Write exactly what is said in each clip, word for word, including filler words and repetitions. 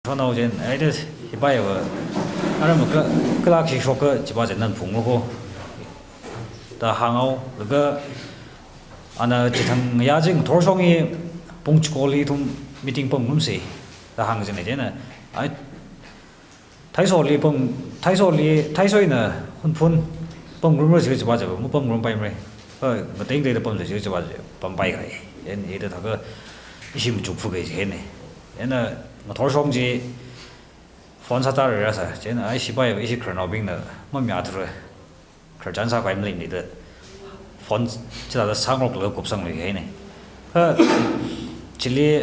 Shonao chieina, ai da hipa ya va. Aram ka, kalak shi shoka chipa chieina phunglu ko. Da hānghaolaga, ana chithang ya ching thor shong hi pung chikoli ithum meeting pamngarumsa. Da hāng chieina chieina. Ai, Thaisoli pam, Thaisoli, Thaisoi eina Hunphun pamngarumra si chipa chi, mapamngarumpaimara. Ai, ngateng da pamsa si chipa chi, pampaikahai. Chieina, ai da thākha, ishi machukphakai chieina. Chieina, ngathor shong chi, phone sātārarsa, chieina ai shipai ishi khararnaobingna mamayāthura. Khararchan sākhavai maleimana da phone chithāda sāngaroklaga kupsangluihaina. Kha chili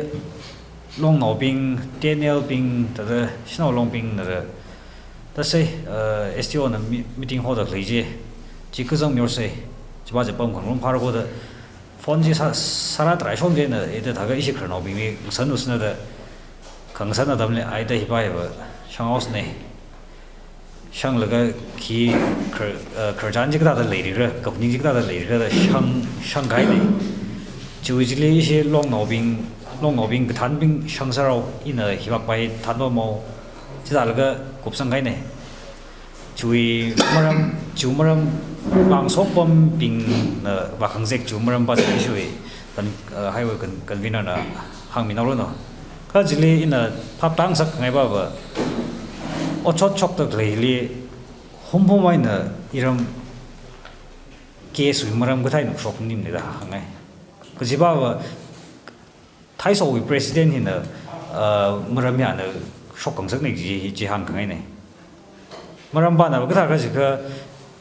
longnaobing, T N L bing, thāda shanao longbingna ra, thāsai, eh, S D O na mi-, meeting hoda khalei chi, chi kazang miyorsai, chipa chi pamkhangarum phāra ko da, phone chi sā, sārātharai shong chieina, ai da thākha ishi khararnaobingli ngasan lusana da, khangasan atamli ai da hipa ya va, shanghaosana. Shanglaga khi khar-, eh, khararchan chi kathāda leirira, kaphaning chi kathāda leirira da shang, shangkahaina. Chiwui chili ishi longnaobing, longnaobing kathānbing shangsārao, ina hipak pai thānpamhao, chithālaga kupsangkahaina. Chiwui maram, chiwui maram, vāshok pambingna vākhangasak chiwui maram pa chi ishiwui con-, uh, highway con-, convener na hāngminaoranu. Kha chili ina phaptāngasakngai pa va, otshot shokda khaleili, Hunphun eina iram case wui maram kathā eina shok maningmana da hāngngai. Kajipa va, Thaisowui president hina, uh, maram hi ana shokkhangasakna kaji hi chi hāngkhangaina. Maram pana kathākha jiakha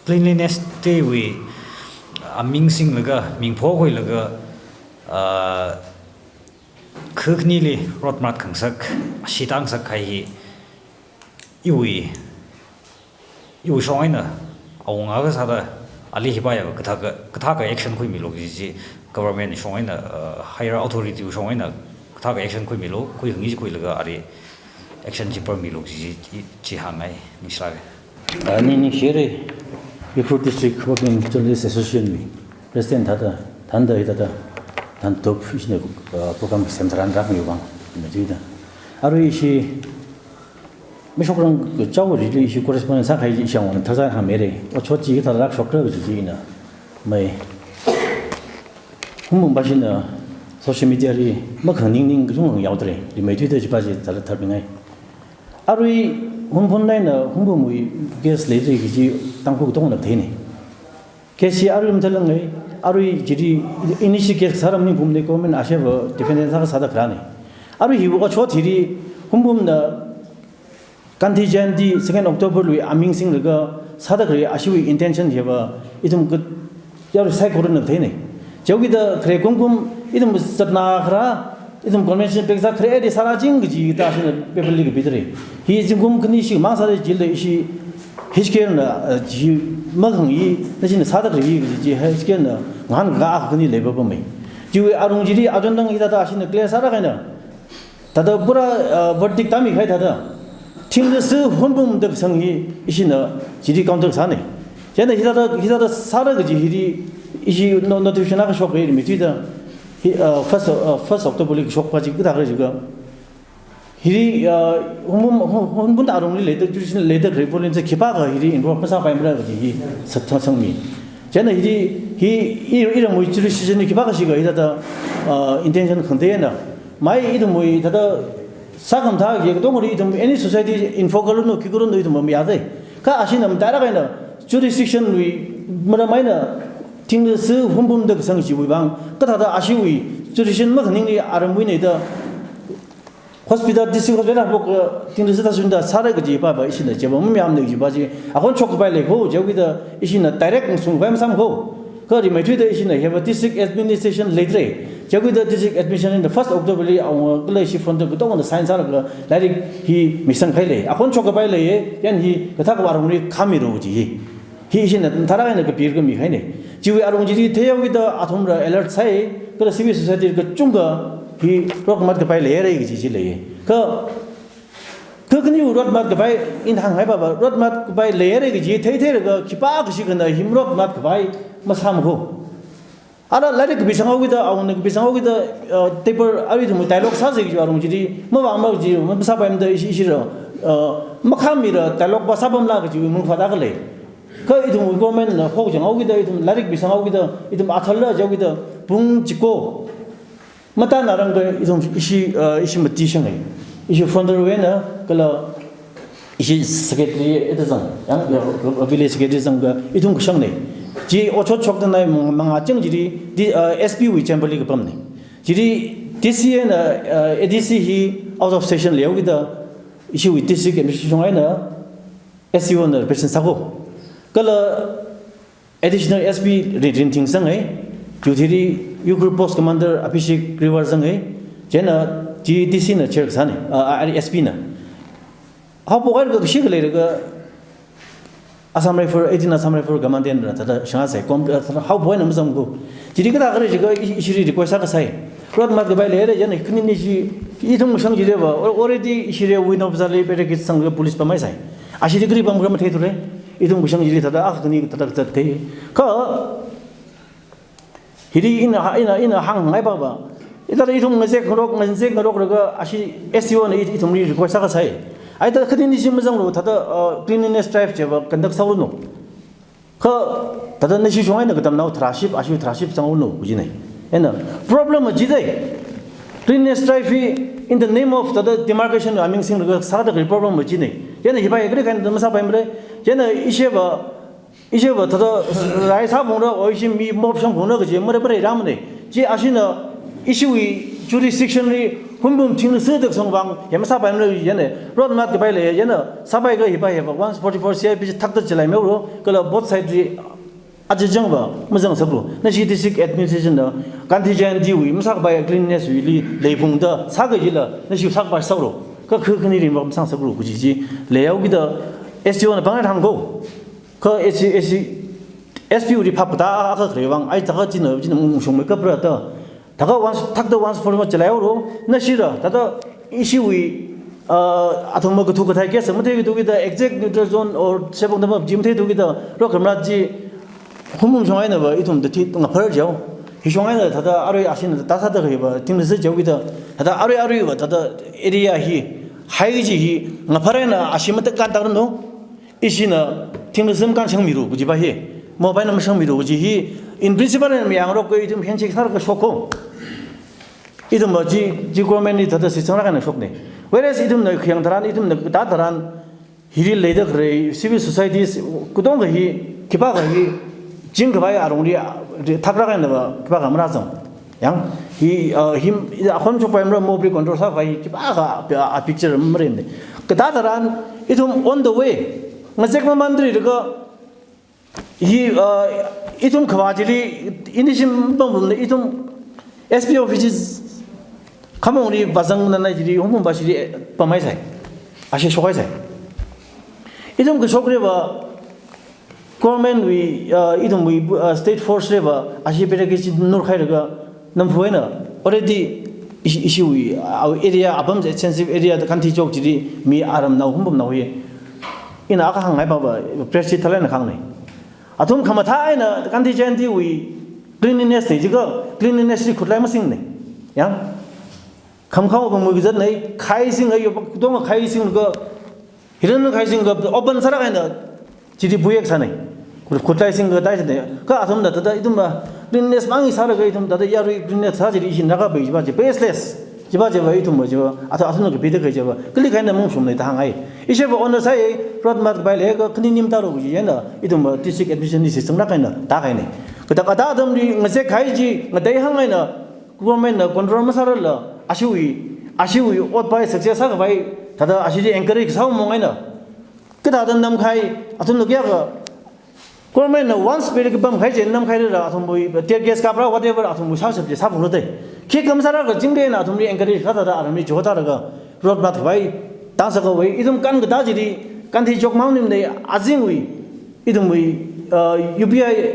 Cleanliness Day wui aming singlaga, mingpho khuilaga, uh, kha khanili road mart khangasak, ashee tāngasakkahai hi, iwui, iwui shong eina, awunga kasāda, ali hipa ya va kathākha, kathākha action khuimilu kaji chi, government shong eina, uh, higher authority shong eina, kathākha action khuimilu, khuikhangai chi khuilaga ali action chi pammilu kaji chi, chi hāngngai, ningshilāka. Ah, ning, ningshire, Ukhrul District Working Journalist Association wui President thāda, thānda hithāda, thāntup ishina, uh, program semtharan rākhami vang, ina tuida. Arui ishi, mashokrang chao rili ishi correspondent sākahai ishi awungana tharzan hāngmira. Otshot chi kathāda rākashokra kaji chi ina. Mai. Hunphun pa shina social media li makhanganing ning kachungkha yaodalei. Rimeithuida chipa chi thāda tharbingai. Arui Hunphun eina Hunphunwui case leidalei kaji Tangkhul katongana theina. Case hi arui mathālangngai, arui chili initial case sāra maningphungmana, government ashee va defendant sākha sāda kharāna. Arui hi otshot hili Hunphunna Gandhi Jayanti second October wui aming singlaga sāda khalei ashiwui intention hi va ithum ka, yarui saikorana theina. Chiwuivang da khare kumkum ithum zatna kharā, ithum convention pek sā khare di sārāching kaji ta shina paper li kapidalei. Hi zingkum khani shimang sāda jilda ishi H K na, eh, chi makhangayina shina sāda khalei kaji chi H K na ngahānkā khani leipapamei. Chiwui arung chili achon dang hithāda shina clear sāra kahaina. Thāda pura, uh, verdict tāmikahai thāda. Thingli si Hunphun da kasang hi ishina chili counter sāna. Chieina hithāda, hithāda sāra kaji hili ishi no-, notification akha shoka rimeithuida. Hi, uh, first, uh, first October li kashok pa chi kathākha jiakha. Hili, uh, Hunphun, Hun-, Hunphun arungli leida, jurisdiction leida khalei province khipākha hili involve masāpaimara kaji hi sātha sangmi. Chieina hili, hi, i, iramwui jurisdiction li khipākha shikha hithāda, uh, intention khangateina. Mai ithumwui thāda sākhamathā katongali ithum any society involve khalanu, khi khalanu ithum mayāda. Kha ashina mataira kahaina jurisdiction wui maram eina thingli si Hunphun da kasang chiwui vang, kathāda ashiwui jurisdiction makhaningli aramwuina da hospital, district hospital haophok, uh, thingli si thāshunda sāra kaji pa va ishina cheba mamayāmana kaji pa chi akhon shokkapai lei ko, chiwuivang da ishina direct ngasungpai masāma ko. Kha rimeithuida ishina hiva district administration leidalei. Chiwuivang da district administration in the first October li awunga kala ishi founder katongana sign sālaga lairik hi misangkahai lei. Akhon shokkapai lei, yan hi kathākha arungli khamilu kaji hi. Hi ishina tharākha eina kapir kami kahaina. Chiwui arung chili theihaokida athumla alert sāi, kala civil society kachungkha hi road mart kapai leira kaji chi lei. Kha, kha khaniwui road mart kapai, ina hānghai pa va, road mart kapai leira kaji theitheilaga khipākha shikhana hi road mart kapai masāma ko. Ara lairik kapisang haokida, awungna kapisang haokida, uh, taper ari ithum dialogue sāsa kaji arong chili, mavāma kaji, masāpaimada ishi, ishira, uh, makhamira dialogue pa sāpamla kaji mung phada khalei. Kha ithum government na hokchang haokida, ithum lairik pisang haokida, ithum athal la jihaokida, pung chiko. Matānarang kha ithum ishi, uh, ishi mati shang hai. Ishi founder wui eina, kala ishi secretary eina zang, yang, uh, village secretary zang kha ithum kashang nei. Chi otshot shokda nai mang-, manga chang chili, di, uh, S P wui chamber li kapam nei. Chili D C eina, uh, A D C hi out of station leihaokida, ishiwui district administration eina S D O na represent sāko. Kala Additional S P Rin-, Rinthing zang hai, Juthiri Ukhrul Post Commander Abhishek Riwar zang hai, chieina G D C na chair kasā nei, ah, ah, S P na. Haophok haira kha kashi khalei ra kha Assam Rifle, eighteen Assam Rifle Commandant na thāda shanga sai, kom, ah, thāda haophok haina mazangko. Chili kathā khalei jiakha i-, ishili request sākasai. Road map kapai leira, chieina khanini chi, ithum shang chili va, al-, already ishili wui nao bazar li barricade sanglaga police pamhaisai. Ashili kali pamkhala matheithura. Ithum kashang chili thāda, ah, khani thāda kazat thei. Kha, hili ina, ina, ina hāngngai pa pa. Ithāda ithum ngazek ngarok, ngazek ngarok laga ashi S D O na i-, ithumli request sākasai. Ai thāda khanini chi mazanglu thāda, uh, cleanliness drive chiva conduct sāulu no. Kha, thāda nashi shong eina katamnao tharaship, ashi tharaship zangulu, kajinei. Eina, problem chi dei. Cleanliness drive hi, in the name of thāda demarcation aming singlaga sāda khalei problem chi nei. Chieina hipa hi kali kahaina masāpaimara. Chieina ishiva, ishiva thāda rai sāphungra, o ishi mi mob shangphungra kaji mara mara rāmana. Chi ashina ishiwui jurisdiction li hunbum thingna sāda sangvang, ya masāpaimara chieina. Road map kapai lei, chieina sāpai kha hipa hipa, one forty-four C I P chi thakta chilai meuro, kala both side li aja jangva, mazang saklu. Nashi district administration na, Gandhi Jayanti wui, masākapai cleanliness wui li, leiphungda, sākajila, nashi sākapai saklu. Kha kha khani rinva masang saklu, kaji chi, leihaokida, S D O na pāngai hāngko. Kha S C, S C, S P wui phap kathā akha khalei vang, ai thākha china, china mungshung mai kapra ta. Thākha once, thakta once for once chalaihaolu, nashira, thāda ishiwui, uh, athumva kathu kathai case matheithu kida, exact neutral zone or sepong dama ji matheithu kida, ro kamrat chi, humum shong eina va, ithum da thi ngaphar jao. Hi shong eina thāda arui ashina thāda sāda khalei va, thingna sā jao kida, thāda arui arui va, thāda area hi, hai chi hi, ngaphar eina ashi matak kan tak no. Ishina thingna sāmkan shangmilu kaji pa hi. Mobile number shangmilu kaji hi. In principle na mi yangrok ko ithum handshake sālaga shokko. Ithum va chi, chi government li thāda si sanglak eina shoknei. Whereas ithumna khayang tharan, ithumna kathā tharan, hili leida khalei civil societies katonga hi, khipākha hi, jingkhavai arongli, thakrak eina va, khipākha marāzang. Yang, hi, uh, him, akhon chokpaimara mobile control sākhavai, khipākha, uh, picture maremnei. Kathā tharan, ithum on the way. Ngazek mamandri laga, hi, uh, ithum khavā chili, inishim pamrumna, ithum S P offices, khamongli vāzangna chili, humum va chili, eh, pamhaisai. Ashi shokhaisai. Ithum kashokli va, government wui, uh, ithumwui, uh, state force li va, ashi barricade chi nurkhailaga, namphu eina, already ishi, ishiwui, our area, apam sensitive area, the Gandhi Chowk chili, mi aramnao, humpamnao hi. Ina akha hāngngai pa va, press chi thālāk eina hāngnei. Athum khamathā eina, Gandhi Jayanti wui, cleanliness thei jiakha, cleanliness li khutlai masingnei. Yang, khamkhao khamui kazatnei, khai sing hai yo, katonga khai singlaga, hiran khai singlaga, open sālak eina, chili buyak sānei. Khut-, khutlai singlaga tai sānei. Kha athumna thāda ithum va, cleanliness mang sālaga ithum thāda yarui cleanliness sā chili ishin rākapai chi pa chi, baseless. Chi pa chi va ithum va chi va, athu-, athumna kapida khalei chi va, kali kahaina mungshungnei da hāngai. Ishiva on the side, road map kapai lei kha khani nim taro kaji eina, ithum va district administration li si sanglak eina, da kahainei. Kathā kathā atamli, ngazek kahai chi, ngatei hāng eina, government na control masārala, ashiwui, ashiwui ot pa success sākhavai, thāda ashili encourage sāmong eina. Kathāda namkhai, athumna kayākha, government na once barricade kapam kahai chi namkhailala, athumwui tear gas kapra, whatever, athumwui sāshap chi sāphunglu dei. Khikha masālaga jingdena athumli encourage sāda thāda, athumli chotalaga, road map khavai, tang sākhavai, ithum kan kathā chili, Gandhi Chowk mang maningmana, azingwui, ithumwui, uh, U P I,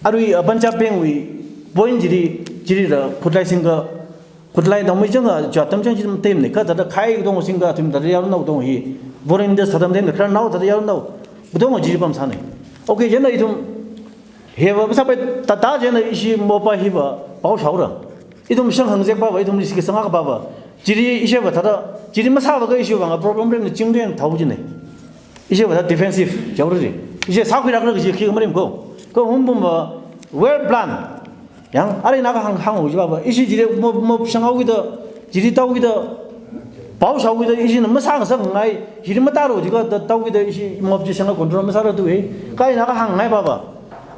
arui, uh, Punjab Bank wui point chili, chilila khutlai singkha, khutlai naomei chang a, chi atam chang chi atam temnei, kha thāda khai katonga singkha, athum thāda yaronnao katonga hi, volunteers thāda temnei, khararnao thāda yaronnao, katonga chili pamsānei. Okay, chieina ithum, Hiva masāpai tata chieina ishi mob hiva pao shaora. Ithum shang hangzek pava, ithum risk sangak pava. Chili ishiva thāda, chili masālaga ishiwui vang problem ringna chingring thao jine. Ishiva thāda defensive jaorari. Ishi sākhuirakra kaji khi marim ko. Ko Hunphunva well plan. Yang, arui na kahāng hāng uji pava. Ishi chili mob, mob shanghaokida, chili taokida, pao shaokida, ishina masāngasak ngai, chili matāro jiakha da taokida, ishi mob chi shanga control masāra tu e. Kha ina kahāng ngai pava.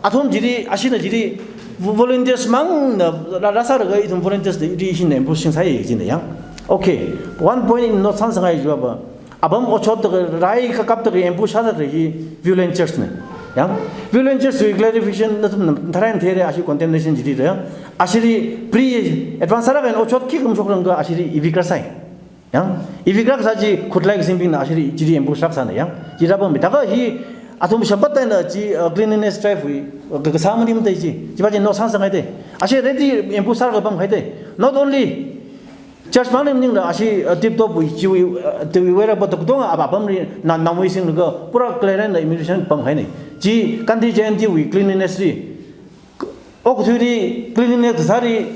Athum chili, ashina chili, vo-, volunteers mangna, rā, rāsālaga ithum volunteers da, chili ishina ambush sing sai jine yang. Okay, one point ina note sāngasakngai jiva. Apam otshot da rai kakap da ambush sāda hi violent church ne. Yang, violent church wui clarification nathumna tharan theira ashi condemnation chili da. Ashili pre advance sālaga otshot khi kum shokrang ka ashili evict rāsai. Yang, evict rāsā chi khutlai kasingbingna ashili chili ambush rāsāna yang. Chi rāpam mi taka hi athum shapatna chi, uh, cleanliness drive wui, uh, ka, kasā maning tai chi. Chiva chi note sāngasakngai te. Ashi ready ambush sālaga pamhai te. Not only church maningla ashi, uh, tip top wui chiwui, uh, tiwui wera pa tok tonga apam ri na namui singlaga pura clear na immigration pamhai ne. Chi Gandhi Jayanti wui cleanliness ri. Okathuili cleanliness sāri,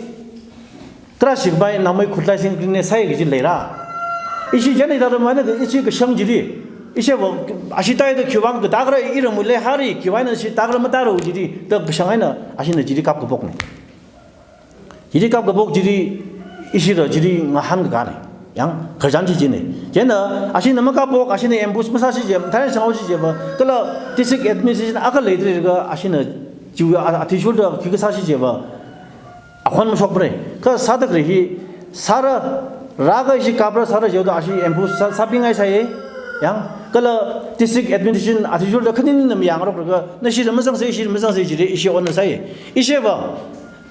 tarāshikpai namai khutlai sing cleanliness sai kaji leira. Ishi jani da mana ka ishi kashang chili. Ishiva, ashi tai da khiwui vang ka takra iramui leihari, khiwui eina shi takra matāro chili, da kashang eina, ashina chili kap kapok ne. Chili kap kapok chili, ishila chili ngahānkaka ne. Yang, khararchan chi jine. Chieina, ashina makapok, ashina ambush masāsi jiva, tharan shanghaosi jiva, kala district administration akha leidalei ka, ashina chiwui a-, athishurda khi kasāsi jiva, akhon mashokpare. Kha sāda khalei hi, sāra, rāka ishi kapra sāra jihaoda ashi ambush sā, sāpingai sai. Yang, kala district administration athishurda khaninna mayangrok ka, nashila mazangsei, ishila mazangsei chili, ishi onna sai. Ishiva,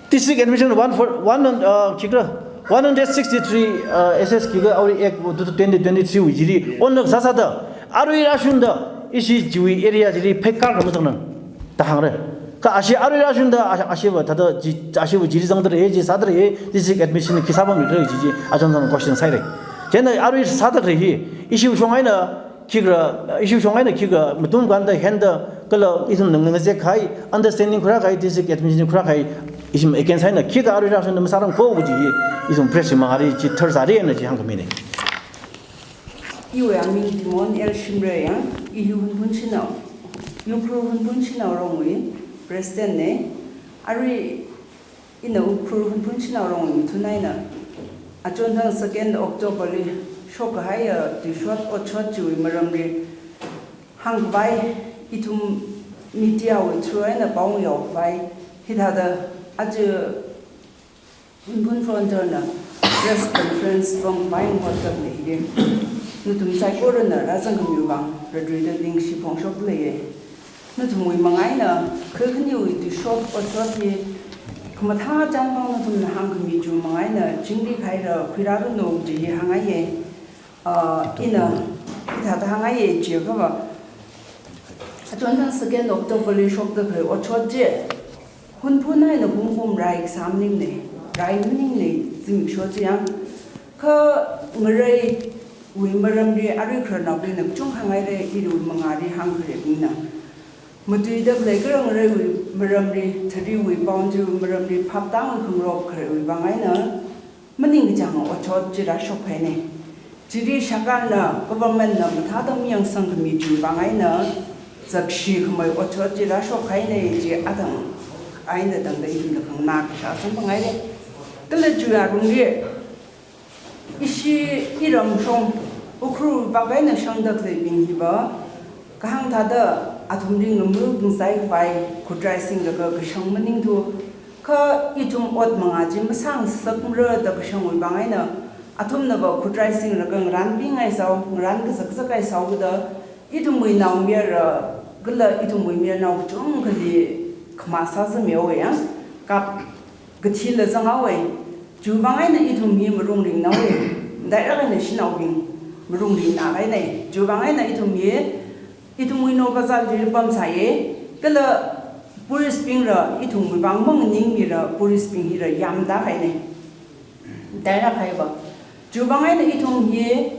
district admission one for, one, uh, khikhala, one hundred sixty-three, uh, S S khikhala, arui Act twenty twenty-three wui chili, onna sāsāda, arui rāshungda, ishi chiwui area chili phek kar kama zangnang, da hāngra. Kha ashi arui rāshungda, ashi, ashiva thāda, chi, ashiva chili zangdalei, chi sādalei, district admission khi sāpamlei chi, chi, achon chon question saira. Chieina arui sādalei hi, ishiwui shong eina, khikhala, ishiwui shong eina khikhala, mathum kanda henda, kala ithumna ngazek kahai, understanding khuirā kahai, district administration khuirā kahai, ishim against eina, khikhala arui rāshungda masārang ko kaji hi, ithum press mangāli chi tharsāri eina chi hāngkhami ne. Iwui aming Timon L Shimray yang, i hi Hunphun Shanao, Ukhrul Hunphun Shanao Rongwui, President ne, arui ina Ukhrul Hunphun Shanao Rongwui mithun eina, achonthang second October li shokkahaiya tuishot otshot chiwui maramli hāngkhavai, ithum media wui through eina pao yaokhavai, hithāda aja Hunphun Frontier na press conference pangkhavai ngahotsak leili. Nathum saikorana rāzangkhamiwui vang, radrida ningshi phongshok leiya. Nathumwui manga eina, kha khaniwui tuishot otshot hi, khamathā chānphang nathumna hāngkhami chiwui manga eina, chingri khaira, khuirāranu kaji hi hāngngaiya. Ah, ina, hithāda hāngngaiya jiakhava. Achonthang second October li shokda khalei otshot chi, Hunphun eina Hunphun rai kasā maningne, rai maningne, zimiksho chi yang. Kha ngareiwui maramli arui khararnaobingna kachungkha hāngngaira, iwui mangāli hāngkhareibingna. Matuida khalei kharangareiwui maramli, thariwui boundary wui maramli, phaptāngwui khangarok khaleiwui vang eina, maningkachāng otshot chi rāshokhaine. Chili sarkarna, government na mathāda mayangsangkhami chiwui vang eina, zakshi khamei otshot chi rāshokhaine chi atam eina tangda ithumna khanganā kashā samphangngaire. Kala chiwui alungli, ishi iramshong, Ukhrul vak eina shangda khaleibing hiva, kahāng thāda athumli ngamil ngasaikhavai, khut raisinglaga kashang maningthu, kha ithum ot manga chi masāngasakmara da kashangwui vang eina, athumnava khut raisingraga ngaranpingaisao, ngaran kazak kazakhaisao kida, ithumwui naomayara, kala ithumwui mayarnao kachungkhali khamā sāzamhaowa yang, kap kathila zanghaowa. Chiwui vang eina ithum hi marungringnaowa. Direct eina shanaobing marungringnā kahaine. Chiwui vang eina ithum hi, ithumwui no bazar li pamsāya, kala police bingla ithumwui vang maningmila, police bing hila yamda kahaine. Daira kahaiva. Chiwui vang eina ithum hi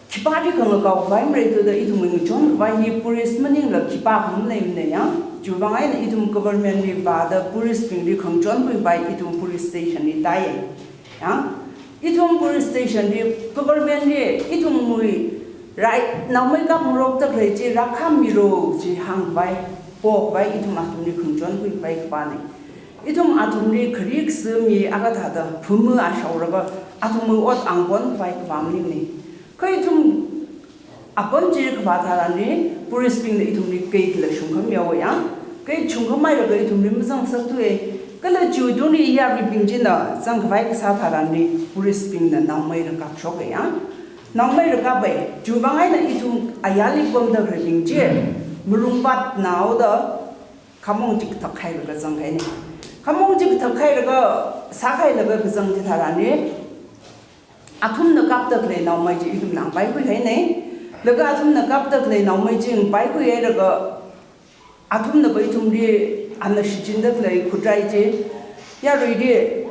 khipāli khangakao khavai maleithuda ithumwui ngachon khavai hi police maningla khipā khamaleimane yang. Chiwuivang eina ithum government li vāda police bingli khangachon khuipai ithum police station li tāi. Ya? Ithum police station li government li ithumwui right naomei kapngarokda khalei chi rākhammilu chi hāngpai, popai ithum athumli khangachon khuipai kapane. Ithum athumli khari kasā mi akha thāda phuma ashaolaga athumwui ot angpon khavai kavā maningmane. Kha ithum apon chi kavā tharanli police bingna ithumli kei kala shungkhamyao ya. Kei shungkhamhailaga ithumli mazangsakthuwe. Kala chiwui tungli yaruibing china zangkhavai kasā tharanli police bingna naomeila kapshoke ya. Naomeila kape, chiwuivang eina ithum ayarli pamda khaleibing chi malung vātnaoda khamong chi kathak hailaga zangkahaine. Khamong chi kathak hailaga sāhailaga kazang chitharanli athumna kapda khalei naomei chi ithumna ngapaihui haine. Laga athumna kapda khalei naomei chi ngapaihui hailaga athumna va ithumli ana shichinda khalei khutrai chi yaruili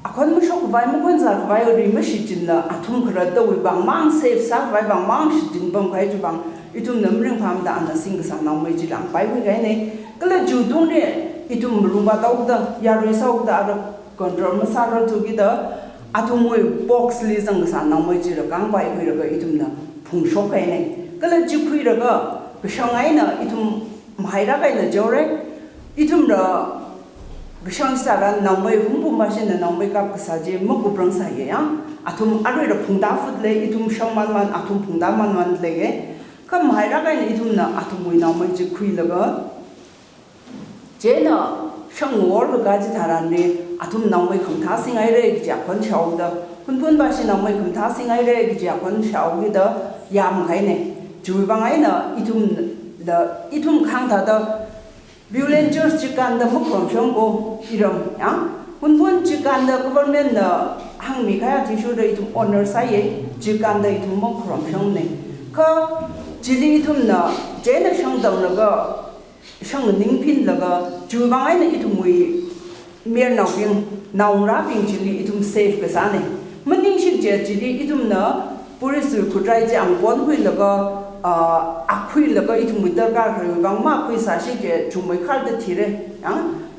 akhon mashok khavai, makhon zā khavai ri mashichinla athum kharatawui vang mang, safe sākhavai vang mang shichin pamkahai chiwuivang ithumna maringphāmada ana singkasā naomei chila ngapaihui kahaine. Kala chiwui tungli ithum malung vāthaoda, yarui sāhaoda ara control masārarthu kida athumwui box li zangkasā naomei chila kangpaihuilaga ithumna phungshok kahaine. Kala chi khuilaga kashang eina ithum mahailāk eina jaore. Ithumla kashang sāran naomei hungpung mashina naomei kapkasā chi makuprang sāye ya. Athum aruila phungda phut lei, ithum shang manman athum phungda manman leiye. Kha mahailāk eina ithumna athumwui naomei chi khuilaga chieina shang ngorlaga chitharanli athum naomei khamathā singhaire kaji akhon shaoda, Hunphun bashi naomei khamathā singhaire kaji akhon shao kida yamkahaine. Chiwuivang eina ithumla, ithum khang thāda Viewland Church chikānda makharom shong ko iram ya. Hunphun chikānda government na hāngmikahai athishurda ithum honor sāye, chikānda ithum makharom shongne. Kha chili ithumna chieina shangtanglaga, shangningphinlaga, chiwuivang eina ithumwui mayarnaobing, naongarābing chili ithum safe kasāne. Maningshik chiakha chili ithumna police wui khutrai chi angpon khuilaga, ah, akhuilaga ithumwui darkar khaleiwui vang makhui sāshik chiakha chungmeikharda thire, ya,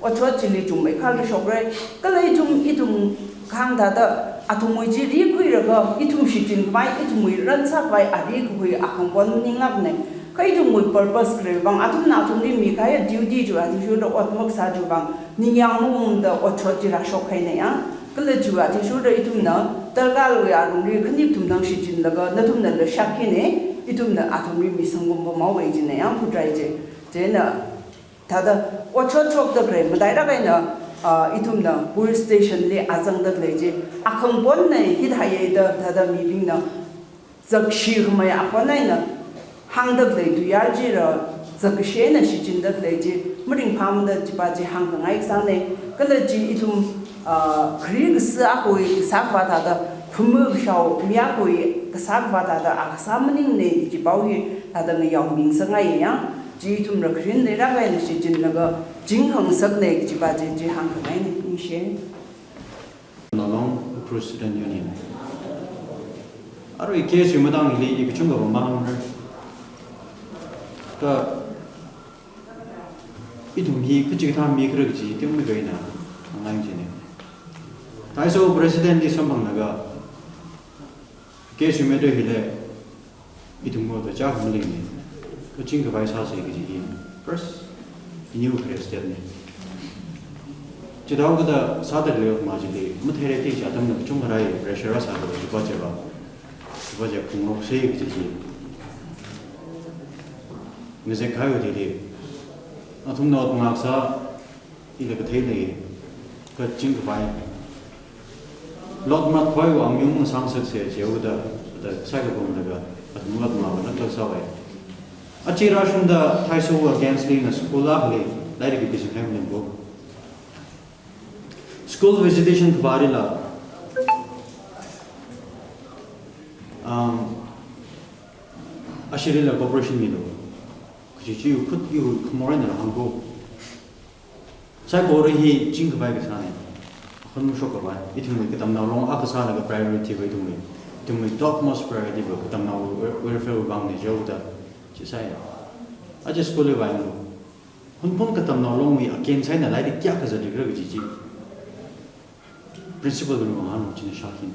otshot chili chungmeikharda shokre, kala ithum, ithum khang thāda athumwui chi rikhuilaga, ithum shichin khavai, ithumwui ran sākhavai ari kakhui akhangpon maninglākne. Kha ithumwui purpose khaleiwui vang, athumna athumli mikahai duty chiwui athishurda ot makasā chiwui vang, ningyāng maungda otshot chi rāshok kahaine ya. Kala chiwui athishurda ithumna darkarwui alungli khanik thumnang shichinlaga, nathumnala shākkhuine, ithumna athumli misangkum pamhaowe jine ya, khutrai chi. Chieina thāda otshot shokda khalei matailāk eina, ah, ithumna police station li azangda khalei chi akhangpon na hithāye da thāda mibingna zakshi khamei akhon eina hāngda khalei tuiyār chila zakshi eina shichinda khalei chi maringphāmada chipa chi hāngkhangai kasāne. Kala chi ithum, ah, khari kasā akhui kasā khavā thāda, phuma kashao mi akhui kasā khavā thāda akha sā maningne kaji pao hi thāda ngayaomi ngasakngaiye ya. Chi ithumla kharin leilāk eina shichinlaga jing khangasakne kajipa chi, chi hāngkhangaine, ningshi. Naongarā Ukhrul Student Union. Arui K S U matang hili i kachungkha vāmahāngra. Kha ithum hi kachikathā mi kharak chi tingmi kaina, angai chine. Thaiso President li samphanglaga, K S U matter hili, ithum moda chā khumalingne, kaching khavai sāse kaji hi first new Christian ne. Chithākha sāda khalei otma chili matheirei kaji atamna kachungkha rai pressure sāda chipa chiva, chipa chi phungrokse kaji chi. Ngazek kahaiwui thili, athumna ot ngasā, ila kathei lei, kaching khavai. Lot mat khavai vang yung sāngasakse chihaoda, da saikapamlaga, athum lot ma vana kal sāvai. Achi rāshungda Thaiso against li na school akhali, lairik visit khaimling ko. School visitation khavārila, um, ashirila cooperation milu. Kaji chi iwui khut iwui khamor eina hāng ko. Saikora hi ching khavai kasāne. Akhon mashok khavai. Ithumwui katamnao long akha sālaga priority va ithumwui, ithumwui topmost priority va katamnao wel-, welfare vang ne chihaoda. Chi sāya. Aja school li vāngu. Hunphun Katamnao Longwui against eina lairik kayākha zatlikra kaji chi principal bingwui vang hānglu, china shāki.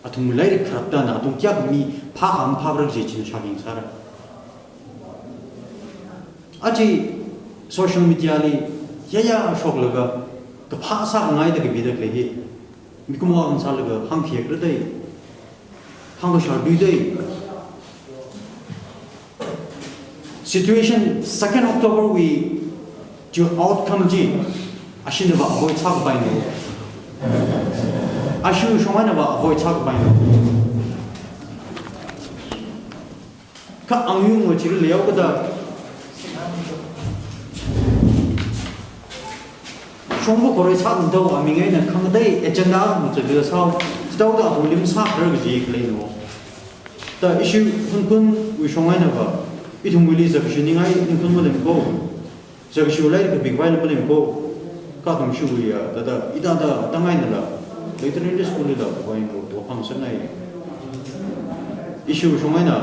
Athum lairik kharaptana, athum kayākha mi phākha maphāra kaji china shāki sāra. Aja social media li yāyā shoklaga kaphā sāngaida kapida khalei hi mikumo akha sālaga hāngkhayekra dei, hāngkashar dui dei. Situation second October wui chi outcome chi ashinava avoid sākapaina, ashu shong einava avoid sākapaina. Kha angayung va chili leihaokada shongfa khorei sākhangatha aming eina khangatei agenda machāda sāo, chithāda athumli masākharar kaji khaleina. Da issue Hunphunwui shong einava ithumwuili zakkashi ningai Hunphun maleimaniko, zakkashi lairik kapikhavai maleimaniko, kha athum ishiwui ya, thāda, hithāda tang einala, later in the school lila, khavai ko, to hāngsāngai. Ishiwui shong eina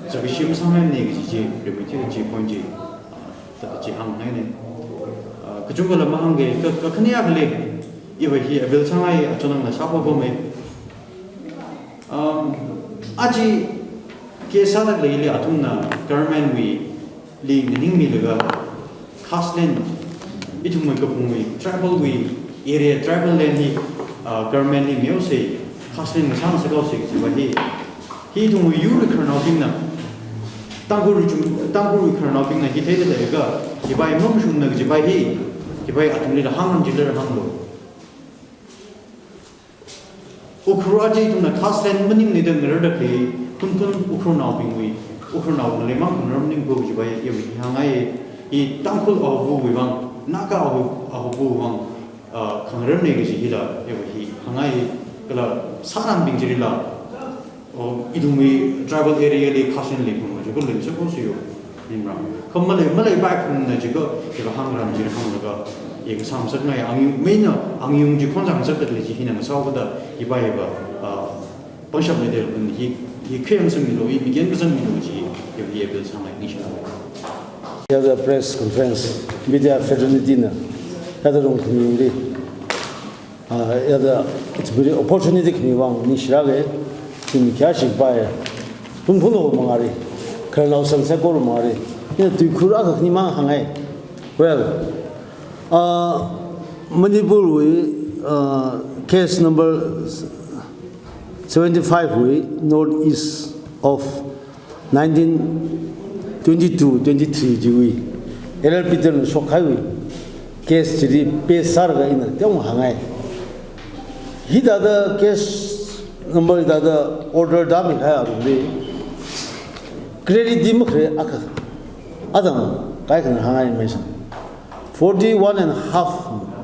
zakkashi masāngaimana kaji chi, rimeithui chi point chi, thāda chi hāngngaina. Ah, kachungkhala mahāngki, kha, kha, khani akhali, iva hi avail sāngai, achonangna shāpapamei. Um, aja case sāda khaleili athumna government wuili nganingmilaga caste land, ithumwui kaphungwui tribal wui area, tribal land hi, uh, government li mihaosei, caste land ngasāngasak haosei kajiva hi, hi ithumwui yurwui khararnaobingna, Tangkhulwui chung, Tangkhulwui khararnaobingna hi theida leiakha, hiva hi mamashungmana kajiva hi, hiva hi athumlila hāngran jilala hānglu. Ukhrul aja ithumna caste land maningmana da ngararda khalei, Hunphun Ukhrulnaobingwui, Ukhrulnao ngaleimang khangarar maningko kajiva iva hi hāngngai, i Tangkhul avawui vang, Naga ava, avawui vang, ah, khangararna kaji hila iva hi hāngngai, kala sāranbing chilila, oh, ithumwui tribal area li caste land leiphunga, chiko leimasakhaosa yo. Nimra. Kha malei, maleipai phungna chiko, chiko hāngran chi hānglaga, i kasāngasakngai angayung, maina angayung chi khonzang ngasakda khalei chi hina ngasāhaokada, hiva hiva, ah, pangshap leida khaleibing hi, hi khayang sangmilu, hi mikyan kasangmilu chi, hi, hi appeal sāngai, ningshina. Hithāda press conference, media fraternity na, hithāda rong khami ri. Ah, hithāda, it's very opportunity khami vang ningshilāka, ithum khayāshik pai. Phunphun ho mangāri, khararnao sāngasak koro mangāri. Ina tuikhur akha khani mang hāngngai. Well, ah, Manipur wui, ah, case number seventy-five wui, North East of nineteen twenty-two twenty-three chiwui, L L P tana shokkahaiwui case chili base sālaga ina teong hāngngai. Hithāda case number hithāda order da mikahai arumli, clarity makhare akha, adang kaikhana hāngngai mention. Forty-one and a half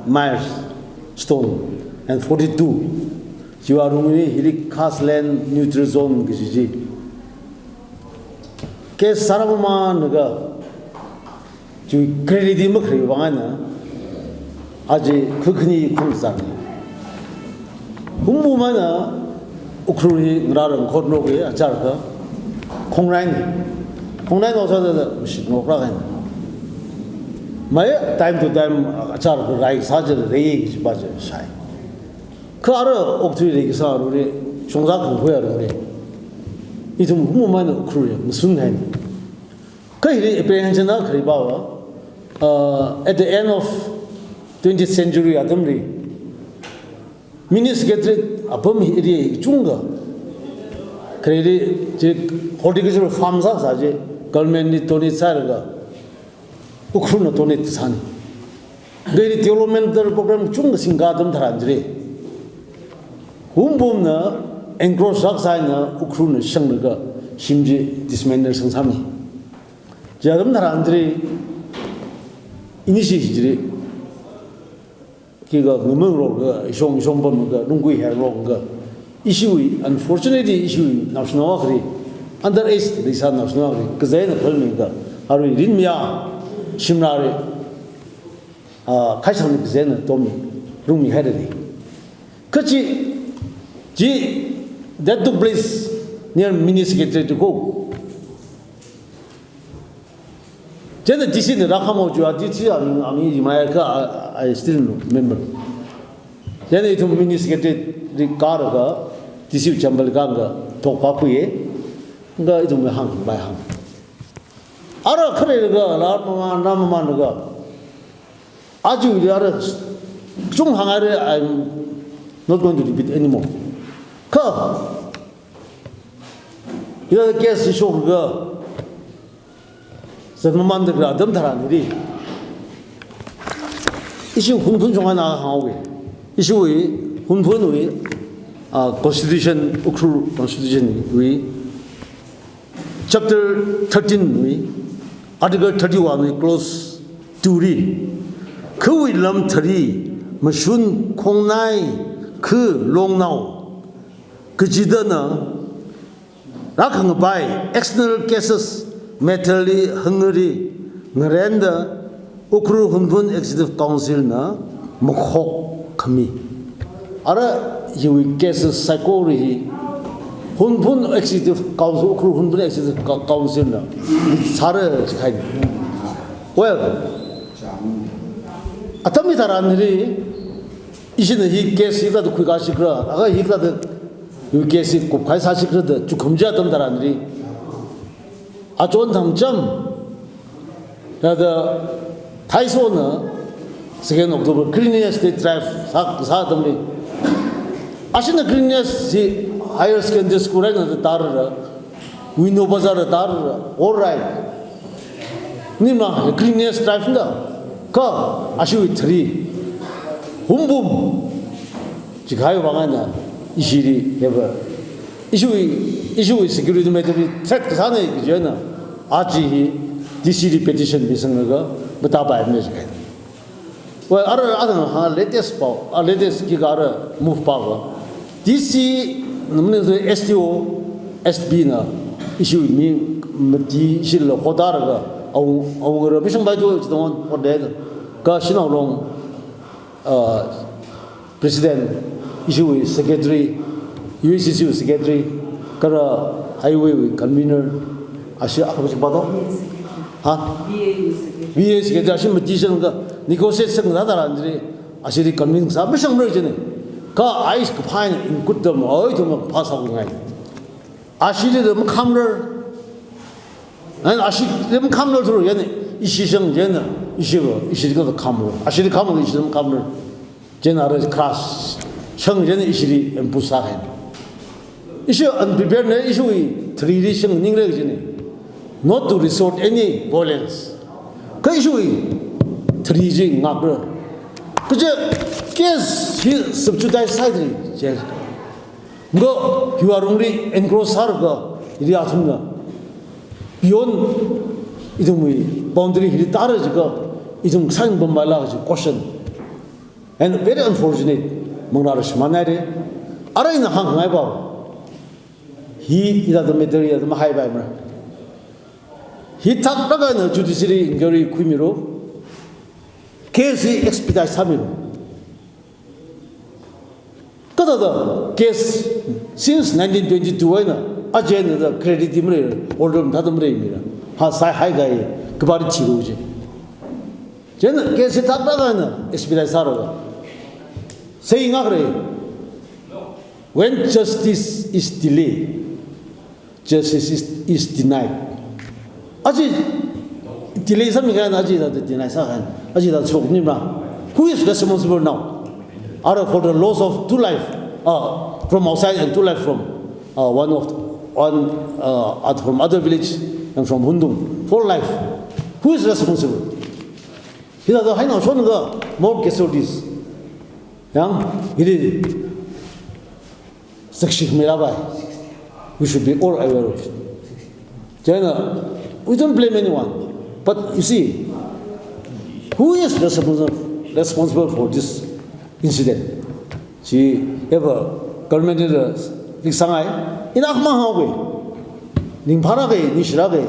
milestone and forty-two. Chiwui arumli hili caste land neutral zone kaji chi case sāra mamānlaga, chiwui clarity makhareiwui vang eina, aja kha khani khon sāni. Hunphun eina Ukhrul hi ngarā rāngkhotngaroka, achālakha khongraini. Khongrainao sāda mashitngarok rākahaina. Mai time to time achālakha rai sā jilei kajiva chi shai. Kha ara okathui leikasā arumli, shongza khangkhui arumli, ithum hunphun eina Ukhrul hi ngasunhaina. Kha hili apprehension na khari bava, uh, at the end of twentieth century atamli, mini secretariat apam hi area hi chungkha, khareli chi horticultural farm sāsā chi government li donate sālaga, Ukhrulna donate sāni. Kha hili developmental program chungkha singka atam tharan chili, Hunphunna encroach sākasā eina Ukhrulna shanglaga shim chi dismantle sangsāmi. Chi atam tharan chili initiative chili, khikha ngamangarokka, ishong ishong pamlaga, lungkui herngarokka, ishiwui, unfortunately, ishiwui naoshinao akhali, underage leisā naoshinao akhali, kazei eina phalmikha, arui rinmiya, shimlāli, ah, khaishangli kazei eina tommi, rungmihaida lei. Kha chi, chi, that took place near mini secretariat ko. Chieina D C na rākhamo chiva, D C aming, aming imayaka, I, I still remember. Chieina ithum mini secretary karaga, D C chamber kanga, thok pa kuye, nga ithum hāngmei hāng. Ara khare laga, la mama, na mama laga. Aja ara, chung hāngaire, I'm not going to repeat anymore. Kha, ya case issue ga, zat mamanda kra atam tharan ri. Issue Hunphun chungana hāngwe. Issue wui, Hunphun wui, ah, constitution, Ukhrul constitution wui, chapter thirteen wui, article thirty-one wui, clause two ri. Khawui lam thari, mashun khongnai, khu longnao, kachidana, rākhangapai, external cases, matter li hangari, ngarenda, Ukhrul Hunphun Executive Council na makhok khami. Ara hiwui cases saikora hi, Hunphun Executive Council, Ukhrul Hunphun Executive Cou-, Council na, sāra chikhai. Well, atam hitharan ri, ishina hi case hi kathāda khuikashikra, aga hi kathāda hi case hi kupkhaisāshikra da, chukhum ja atam tharan ri. Achon thangcham, thāda Thaisona, second October, Cleanliness Day drive sā, sā atamli. Ashina cleanliness hi higher secondary school eina da tarra, Window Bazar da tarra, all right. Nima, cleanliness drive da, kha, ashiwui thari, humbum, chikhai vang eina, ishili, heba, ishiwui, ishiwui security matter li threat kasāna kajina, aja hi, D C li petition misanglaga, matāpaimana chikhai. Well, ara, ara, ha, latest pao, a latest kikara move pao. D C, namne S D O, S P na, ishiwui mi, mati, ishila hoda raga, au, au gara, mishang bai tu, chidon, order, ka, Shanao Long, uh, President, ishiwui Secretary, U A C C wui Secretary, kara Highway wui Convener, ashi akha chi pato? Ha? V A Secretary. V A Secretary, ashi mati shang ka negotiate shang da da randri, ashili convince sā mashangmara jine. Kha ai kaphā eina input dam, ai thum phā sāngai. Ashili da makhamrar. An ashili makhamrar thuru jine, ishi shang jine, ishi ba, ishili ka khamrar. Ashili khamrar, ishili makhamrar. Chieina ara crash shang chieina ishili ambush sāhai. Ishi unprepared na, ishiwui tharili shang ningra chieina. Not to resort any violence. Kha ishiwui thari chi ngakra. Kaje case hi subjudice sāhaira chi. Ngo hiwui lungli encroach sālaga, ili athumna beyond ithumwui boundary hili tāra jiakha, ithum sāngapammala kaji question. And very unfortunate, manglā rāshimānhaira. Ara ina hāngngai pao. Hi ida da matter ya da mahaipaimara. Hi thāklāk eina judiciary inquiry khuimilu. Case hi expedite sāmilu. Kathāda case since nineteen twenty-two eina, aja eina da clarity maleira, order mathāda maleimara. Ha, sāhaikai, kabari thilu je. Chieina case hi thāklāk eina expedite sālaga. Sai ngakra, when justice is delayed, justice is, is denied. Aja delay sāmi kahai, aja da deny sākahai, aja da shokmimara. Who is responsible now? Ara for the loss of two life, uh, from outside and two life from, uh, one of, one, uh, oth-, from other village and from Hundung. Four life. Who is responsible? Hithāda haina shonga more casualties. Yang, hili sakshi khami rāpai. We should be all aware of it. Chieina, we don't blame anyone. But you see, who is responsible, responsible for this incident? Chi, eva government li riksāngai, ina akhamang haowe. Ringphāra ke, nishira ke,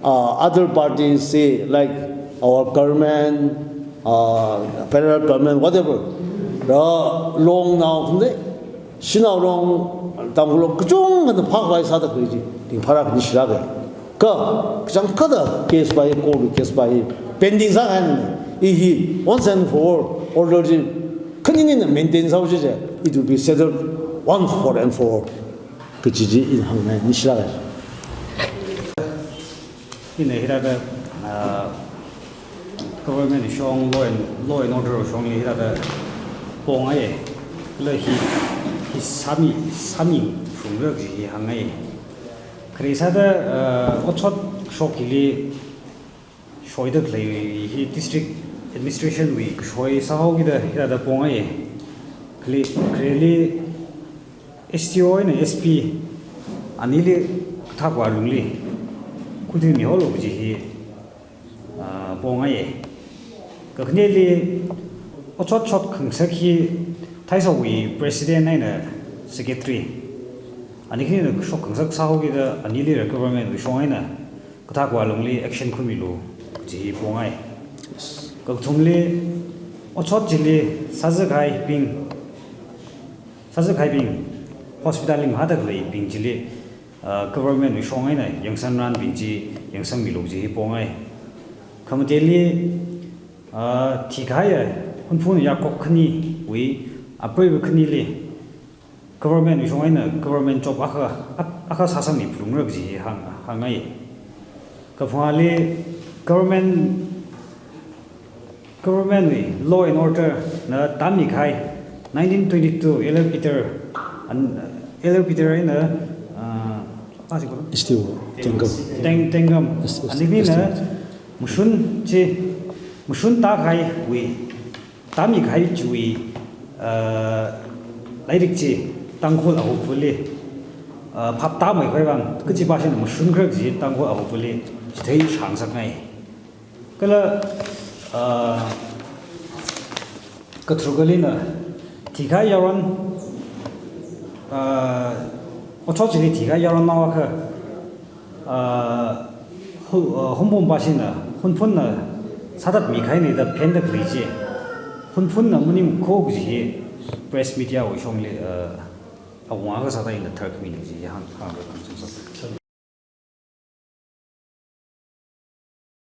uh, other parties say, like, our government, uh, federal government, whatever. Ra Long nao khumde, Shanao Long, Tangkhul Long, kachungkhana phākhavai sāda khalei chi, ringphāra ke, nishira ke. Kha, kachangkhatta case by court case by pending sākahai, i hi once and for all order chi khaninina maintain sāhaowa chiakha, it will be settled once for and for all. Kaji chi ina hāngngai, nishilāka. Ina hithāda, ah, government shong law and, law and order shongli hithāda pongaiya. Kala hi, hi sāmi, sāmi phungra kaji hi hāngngai. Khare sāda, ah, otshot shok hili shoida khalei hi district administration wui kashoi sāhaokida hithāda pongaiya. Khare, khareli S D O eina S P anili kathak vālungli khuithuimihaolu kaji hi, ah, pongaiya. Kakhaneli otshot shot khangasak hi Thaisawui president eina secretary ani khanina shok khangasak sāhaokida anili government wui shong eina kathak vālungli action khuimilu kaji hi pongai. Kakathumli otshot chili sāzakhaibing, sāzakhaibing hospital li mahāda khaleibing chili, ah, government wui shong eina yangsanranbing chi yangsangmilu kaji hi pongai. Khamateli, ah, thikahaiya Hunphun yarkok khaniwui apreiva khanili government wui shong eina government job akha, ak-, akha sāsangmi phungra kaji hi hāng, hāngngai. Kaphangāli government, government wui law and order na tāmikahai nineteen twenty-two L L Peter, an, L L Peter eina, ah, ah, si ko? S D O, Tengam. Teng-, Tengam. Yes, yes, ani khanina S D O. Mashun chi, mashun tākahaiwui, tāmikahai chiwui, ah, lairik chi Tangkhul ahuphuli, ah, phap tāmeikhavai vang, kachipāshina mashunkra kaji Tangkhul ahuphuli chithei shāngasakngai. Kala, ah, katharukalina thikahai yaron, ah, otshot chili thikahai yaron nao akha, ah, Hu-, ah, Hunphun pāshina, Hunphunna sāthatmikahaina da phenda khalei chi Hunphunna maningkho kaji hi press media wui shongli, ah, awunga kasāda ina tharkhami kaji hi hāng, hāng, hāng, hāng.